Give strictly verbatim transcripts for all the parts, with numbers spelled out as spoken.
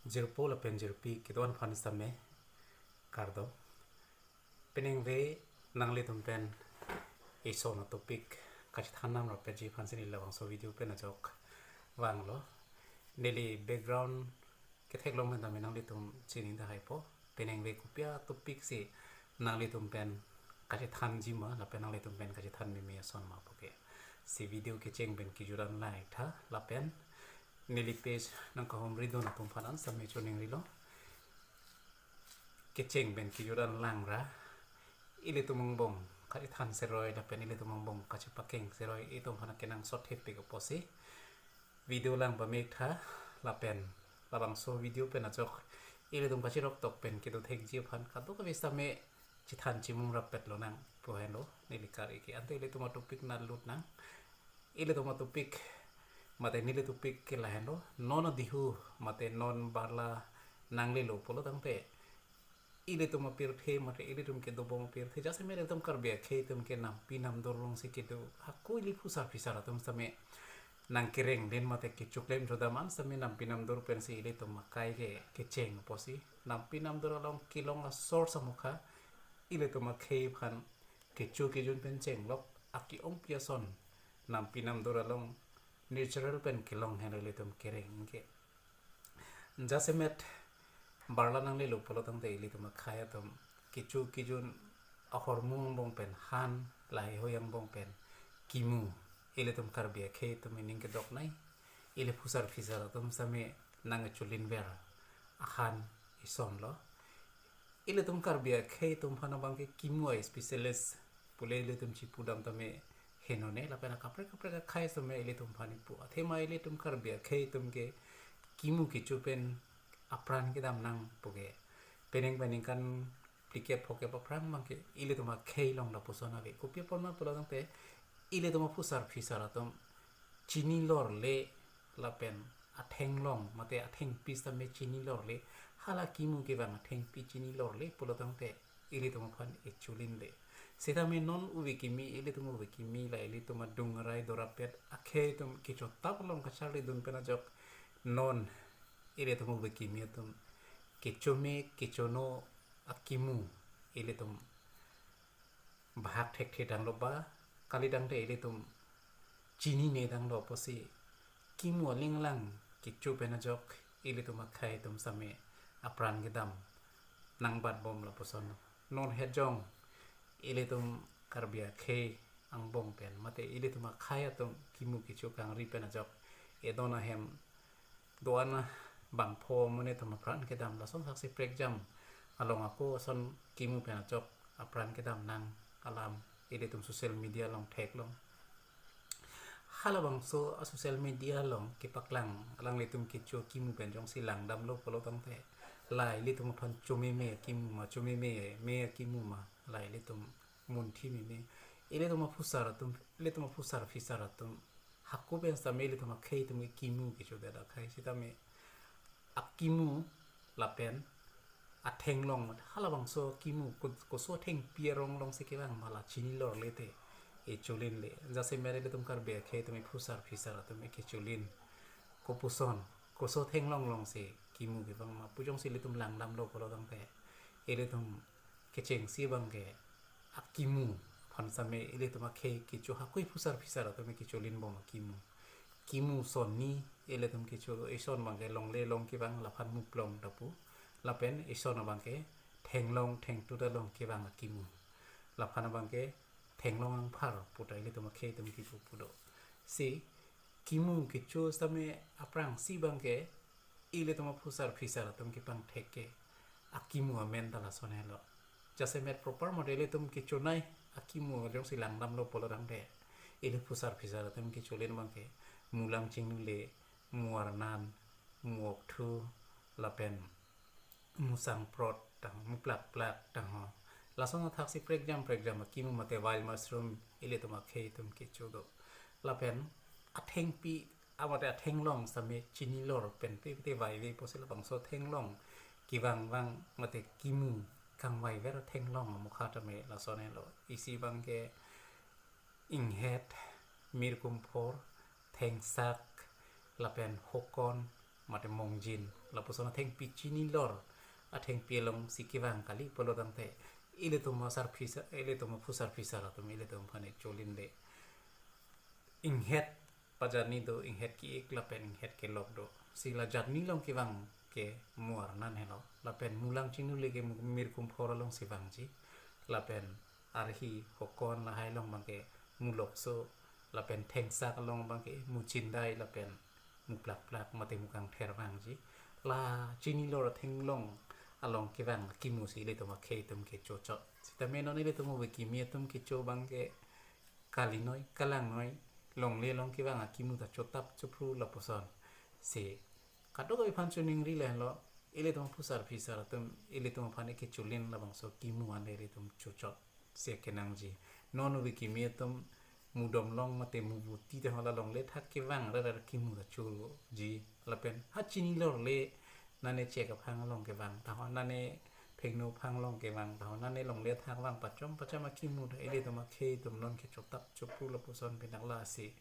Jirpo lapen jirpi kedo-an aphan sitame kardom. Penang ve nanglitum pen ison a-topic kachethan nam rapetji aphan si neli labangso video pen ajok vanglo. Neli background ketheklong pen tame nanglitum chini tahaipo. Penang ve kopi a-topic si nanglitum pen kachethanji ma, lapen nanglitum pen kachethan meme ason ma puke. Si video kecheng pen kejut an lang-ik tha, lapen neli page nangkahumri dun atum aphan an sitame choningrilo. Kecheng pen kejut an langra, ilitum angbong kachethan seroi lapen ilitum angbong kachepakeng seroi itum aphan kenangsot thepik apotsi video lang pame-ik tha, lapen labangso video pen ajok ilitum kachirok tok pen kedo thekji aphan kadokave sitame chethan chimum rapet lonang pu henlo neli kar-i ke. Ante ilitum a-topic nat lut nang. Ilitum a-topic mate neli topic ke lahenlo. Non adihu mate non barla nanglelo pulo tangte, ilitum apirthe mate ilitum kedobom apirthe, jasemet ilitum Karbi akhei atum ke nampi namdur alongsi kedo, hako ili phusar phisar atum sitame nangkereng den mate kechoklem chodam an sitame nampi namdur pensi ilitum akai ke kecheng apotsi, nampi namdur along kelong a-source amokha ilitum akhei aphan kecho kejun pen chenglok, ake-ongpi ason nampi namdur along natural pen kelong henlo ilitum kereng ke. Jasemet barla nanglelo pulo tangte ilitum akhei atum kecho kejun ahormu angbong pen, han laheihui angbong pen kimu, ilitum Karbi akhei atum ining kedoknei, ili phusar phisar atum sitame nangcholin ver ahan isonlo. Ilitum Karbi akhei atum aphan abangke kimu a-specialist pule ilitum chipudam tame henone, lapen akaprek kaprek akhei sitame ilitum aphan ipu. Athema ilitum Karbi akhei atum ke kimu kecho pen apran kedam nang puke. Penang penang kan phlikep phokep aphrang abangke ilitum akhei along lapuson ave. Kopi apot ma pulo tangte, ilitum aphusar phisar atum chini lorle lapen athenglong mate athengpi sitame chini lorle, hala kimu kevang athengpi chini lorle pulo tangte ilitum aphan echolin le. Sitame non ove kimi, ilitum ove kimi la ilitum adung arai dorapet akhei atum kechotap along kacharli dun pen ajok non ilitum ove kimi atum kecho me kecho no akimu ilitum bahak thekthe tanglo ba, kali tangte ilitum chinine tanglo apotsi kimu aling lang kecho pen ajok ilitum akhei atum sitame apran kedam nangbatbom lapuson. Non hejong ilitum Karbi akhei angbong pen mate ilitum akhei atum kimu kecho kangri pen ajok edon ahem do-an bangpho amonit atum apran kedam, lason thaksi prekjam along ako ason kimu pen ajok apran kedam nang alam ilitum social media along theklong. Halabangso a-social media along kepaklang alanglitum kecho kimu pen jongsi langdamlo pulo tangte, la ilitum aphan chomeme akimu ma, chomeme me akimu ma, la ilitum munthi meme. Ilitum aphusar atum, ilitum aphusar phisar atum hako pen sitame ilitum akhei atum ke kimu kechodet akhei sitame akimu lapen athenglong, halabangso kimu ko-, koso athengpi arong alongsi kevang ma la chini lorle te echolin le. Jasemet ilitum Karbi akhei atum aphusar phisar atum ekecholin. Kopuson, koso athenglong alongsi kimu kevang ma pu jongsi ilitum langdamlo pulo tangte, ilitum kechengsi abangke akimu aphan sitame ilitum akhei kecho, hako aphusar phisar atum kecholinbom akimu. Kimu sonni ilitum kecho, ison abangke longle long kevang laphan muplong ta pu, lapen ison abangke thenglong thengtut along kevang akimu, laphan abangke thenglong angphar puta ilitum akhei atum kipu pu do. Si kimu kecho sitame aphrangsi abangke ilitum aphusar phisar atum kepangthek ke akimu amen ta lason helo. Jasemet proper model ilitum kechonei akimu jongsi langdamlo pulo tangte, ili phusar phisar atum kecholin abangke mulang chingnule, mu arnan, mu okthu, lapen mu sangprot tang, mu plak plak tang ho. Lason athaksi prekjam prekjam akimu mate wild mushroom ilitum akhei atum kecho do. Lapen athengpi amate athenglong sitame chini lor pen pe te vaive apotsi labangso athenglong kevang vang mate kimu kangvaiver athenglong amokha tame lason helo. Isi abangke inghet, mirkumphor, thengsak, lapen hokon, mate mongjin, lapuson athengpi chinilor athengpi alongsi kevang kali pulo tangte, ilitum asarpi sa-, ilitum aphu sarpi sar atum ilitum aphan e cholin le inghet pajatni do, inghet ki-ik lapen inghet kelok do. Si la jatni along kevang ke mu arnan helo. Lapen mulang chinglu le ke mu-, mirkumphor alongsi vangji. Lapen arhi hokon lahai along abangke mulokso, lapen thengsak along abangke muchindai, lapen muplakplak mate mukangther vangji. La chinilor athenglong along kevang akimu si ilitum akhei atum kechochot. Sitame non ilitum ove kimi atum kecho abangke kalinoi kalangnoi, longle along kevang akimu ta chotap chophru lapuson. Si kadokave aphan choningri le lo, ilitum aphu sarpi sar atum ilitum aphan e kecholin labangso kimu an ilitum chochot si kenangji. Non ove kimi atum mudom along mate mubuti te hala longle thak kevang rar rar kimu ta choji. Lapen ha chinilor le nane chek aphang along kevang, taho nane phengno aphang along kevang, taho nane longle thak vang pachom pacham akimu ta ilitum akhei atum non kechotap chophru lapuson pen lasi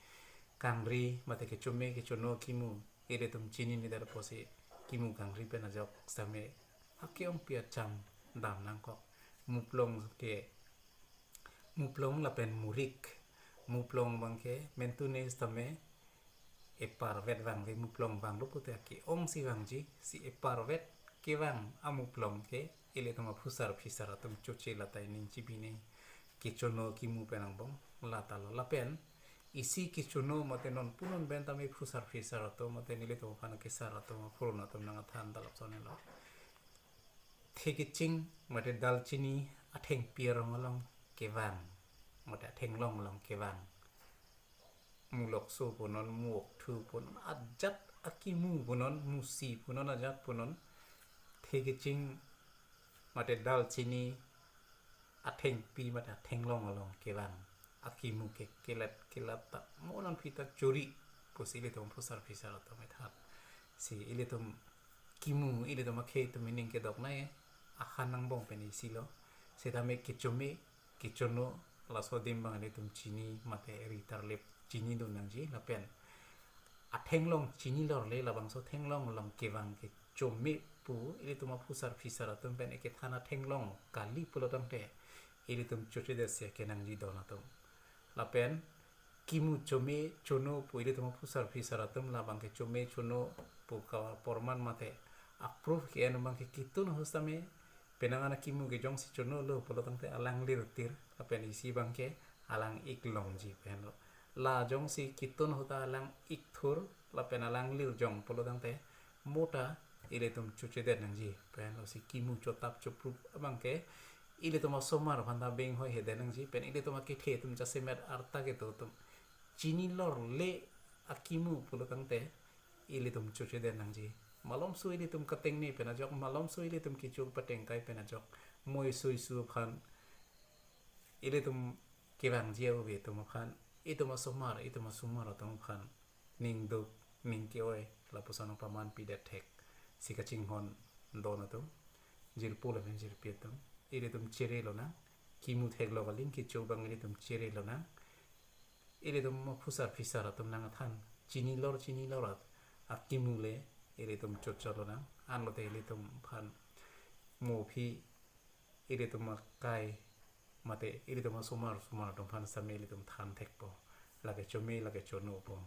kangri mate kechome kechono kimu ilitum chinine det apotsi kimu kangri pen ajok sitame ake-ongpi acham dam nangkok. Muplong ke, muplong lapen murik. Muplong abangke mentune sitame eparvet vangve, muplong vanglo pute ake-ongsi vangji. Si eparvet kevang amuplong ke ilitum aphu sarpi sar atum choche lata ining chibine kechono kimu pen angbong lata lo. Lapen isi kechono mate non punon pen tame phu sarpi sar atum mate nelitum aphan kesar atum aphuron atum nangkethan ta lapuson lo. Thekeching mate dalchini athengpi arong along kevang mate athenglong along kevang. Mulokso punon, muokthu punon, ajat akimu punon, musi punon, ajat punon. Thekeching mate dalchini athengpi mate athenglong along kevang akimu ke kelat kelat ta mo nangphi ta chori pusi ilitum aphu sarpi sar atum ethan. Si ilitum kimu, ilitum akhei atum ining kedok nai ahan angbong pen isi lo. Sitame kechome kechono laso adim abang ilitum chini mate ri tarlip chinidun nangji. Lapen athenglong chinilor le labangso athenglong along kevang kechome pu ilitum aphu sarpi sar atum pen ekethan athenglong kali pulo tangte ilitum chochedet si kenangji don atum. Lapen kimu chome chono pu ilitum aphu sarpi sar atum labang kechome chono pu kaporman mate a-proof ke-en abangke ketun ahut sitame penang an akimu ke jongsi chono lo pulo tangte alang lirtir, lapen isi abangke alang ik longji pen lo. La jongsi ketun ahut ta alang ik thur lapen alang lir jong pulo tangte mo ta ilitum chochedet nangji pen lo. Si kimu chotap chophru abangke ilitum asomar aphan ta beng hoi hedet nangji pen ilitum akethe atum jasemet arta kedo atum chinilor le akimu pulo tangte ilitum chochedet nangji. Malomso ilitum katengne pen ajok, malomso ilitum kecho patengkai pen ajok, moi soi su aphan, ilitum kevangji ave atum aphan, itum asomar, itum asomar atum aphan ning duk ning ke-oi lapuson paman pidet thek. Si kachinghon don atum, jirpo lapen jirpi atum, ilitum chere lonang. Kimu theklong aling kecho abang ilitum chere lonang. Ilitum aphu sarpi sar atum nangkethan chinilor chinilor at akimu le ilitum chochot lonang. Anlote ilitum aphan mo aphi ilitum akai mate ilitum asomar somar atum aphan sitame ilitum than thekpo, lake chome lake chono po.